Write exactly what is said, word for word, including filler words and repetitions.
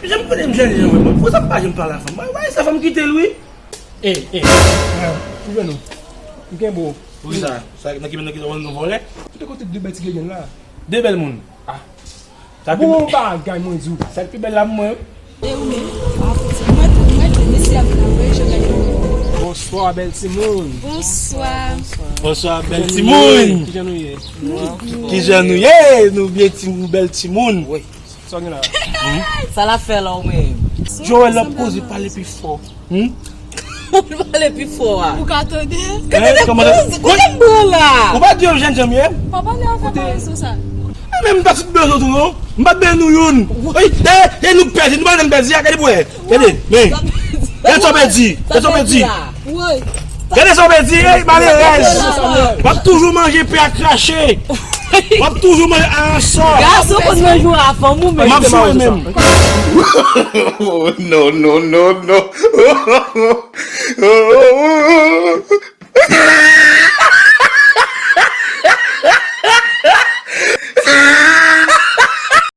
Janm konnen m jèn jan vre, mwen. Pou sa pa janm pale a fanm. Mwen, mwen, sa fanm kite l, wi. E, e, ou jwenn ou. M kenbe w. Poukisa? Sa, nan ki, nan ki, nan ki, nou vòlè? Ou te kote de bèl ti grenn la? De bèl moun. Ah. Sa bon bagay, mwen di w. Sa k pi bèl la pou mwen. E ou menm? Mwen tou, mwen tou, mesye ap travay, je gagne. Bonswa, bèl timoun. Bonswa. Bonswa, bèl timoun. Kijan nou ye? Kijan nou ye? Nou byen, timoun, bèl timoun. Wi. Sa w gen la? Sa l ap fè la, ou menm? Joel, l ap koze, pale pi fò. Hmm? Ou pale pi fò a. Ou ka tande? Kote m pran la? Ou pa di yo jèn jan m ye? Pa pale avè m nan rezo sa. E men m pa sot rezo tou non. M pa byen nou youn. Ey, e, e nou pèdi, nou pa janm pèdi a, gade pou wè. Gade, men. Gade sa w pèdi, gade sa w pèdi. Woy. Gade sa w pèdi, ey, malerèz. W ap toujou manje pen ak krache. W ap toujou manje a ansò. Gason konn manje a fanm ou menm. M ap foure menm. Oh, no, no, no, no.